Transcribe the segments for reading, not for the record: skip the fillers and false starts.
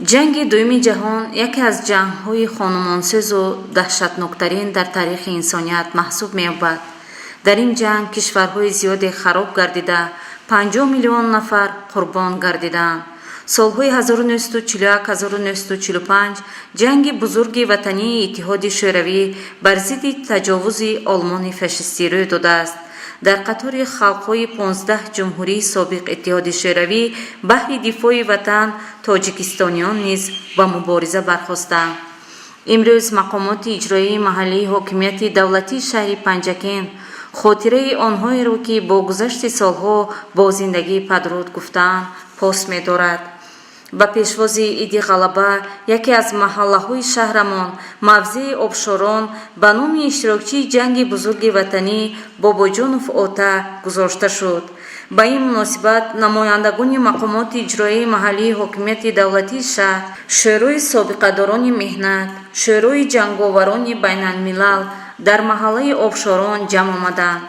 Ҷанги Дуюми ҷаҳон яке аз ҷангҳои хонумонсӯзу даҳшатноктарин дар таърихи инсоният маҳсуб меёбад. Дар ин ҷанг кишварҳои зиёде хароб гардида, 50 миллион нафар қурбон гардидаанд. Солҳои 1941-1945 ҷанги Бузурги Ватании Иттиҳоди Шӯравӣ бар зидди таҷовузи Олмони фашистӣ рӯй додааст. Дар қатори халқҳои 15 ҷумҳурии собиқ Иттиҳоди Шӯравӣ баҳри дифои Ватан тоҷикистониён низ ба мубориза бархостанд. Имрӯз мақомоти иҷроияи маҳаллии ҳокимияти давлатии шаҳри Панҷакент хотираи онҳоеро, ки бо гузашти солҳо бо зиндагӣ падруд гуфтаанд, пос медорад. Ба пешвози Иди Ғалаба яке аз маҳаллаҳои шаҳрамон, мавзеи Обшорон, ба номи иштирокчии ҷанги Бузурги Ватанӣ Бобоҷонов Ота гузошта шуд. Ба ин муносибат намояндагони мақомоти иҷроияи маҳаллии ҳокимияти давлатии шаҳр, Шӯрои собиқадорони меҳнат, Шӯрои ҷанговарони байналмилал дар маҳаллаи Обшорон ҷамъ омаданд.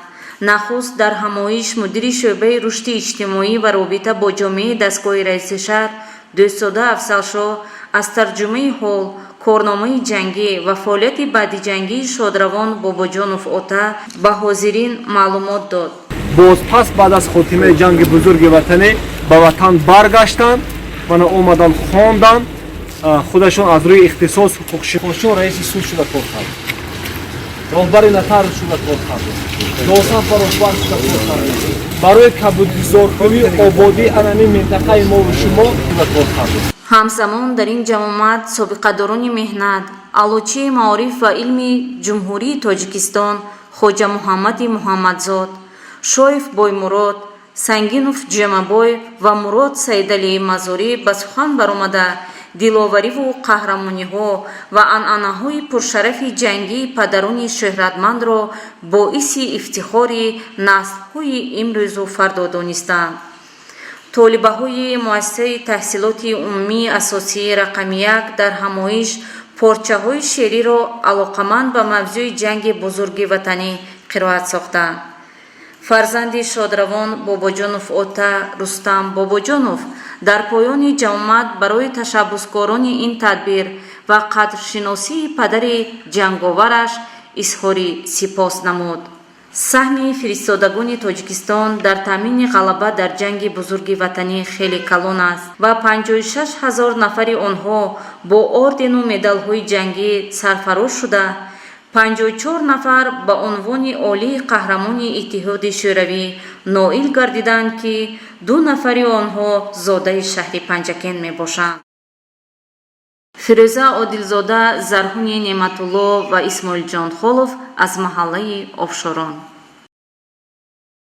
Нахуст дар ҳамоиш мудири шӯъбаи рушди иҷтимоӣ ва робита бо ҷомеаи дастгоҳи раиси шаҳр Дӯстзода Афзалшоҳ аз тарҷумаи ҳол, корномаи ҷангӣ ва фаъолияти баъдиҷангии шодравон Бобоҷонов Ота ба ҳозирин маълумот дод. Бозпас баъд аз хотимаи ҷанги Бузурги Ватанӣ ба ватан баргаштанд, мана омаданд, хонданд, худашон аз рӯи ихтисос ҳуқуқшиносшон, раиси суд шуда кор кард, роҳбари нотариус шуда кор кард, досафа роҳбар шуда кор кард, барои кабудизоркунии ободии анами минтақаи мову шумо шуда кор кард. Ҳамзамон дар ин ҷамъомад собиқадорони меҳнат, аълочии маориф ва илми Ҷумҳурии Тоҷикистон Хоҷа Муҳаммади Муҳаммадзод, Шоев Боймурод, Сангинов Ҷемабой ва Мурод Саидалии Мазорӣ ба сухан баромада, диловариву қаҳрамониҳо ва анъанаҳои пуршарафи ҷангии падарони шӯҳратмандро боиси ифтихори наслҳои имрӯзу фардо донистанд. Толибаҳои муассисаи таҳсилоти умумии асосии рақами 1 дар ҳамоиш порчаҳои шеъриро, алоқаманд ба мавзӯи ҷанги Бузурги Ватанӣ, қироат сохтанд. Фарзанди шодравон Бобоҷонов Ота, Рустам Бобоҷонов, дар поёни ҷамъомад барои ташаббускорони ин тадбир ва қадршиносии падари ҷанговараш изҳори сипос намуд. Саҳми фиристодагони Тоҷикистон дар таъмини ғалаба дар ҷанги Бузурги Ватанӣ хеле калон аст ва 56 ҳазор нафари онҳо бо ордену медалҳои ҷангӣ сарфароз шуда, 54 нафар ба унвони олии Қаҳрамони Иттиҳоди Шӯравӣ ноил гардиданд, ки ду нафари онҳо зодаи шаҳри Панҷакент мебошанд. Фирӯза Одилзода, Зарҳуни Неъматулло ва Исмоилҷон Холов аз маҳаллаи Обшорон.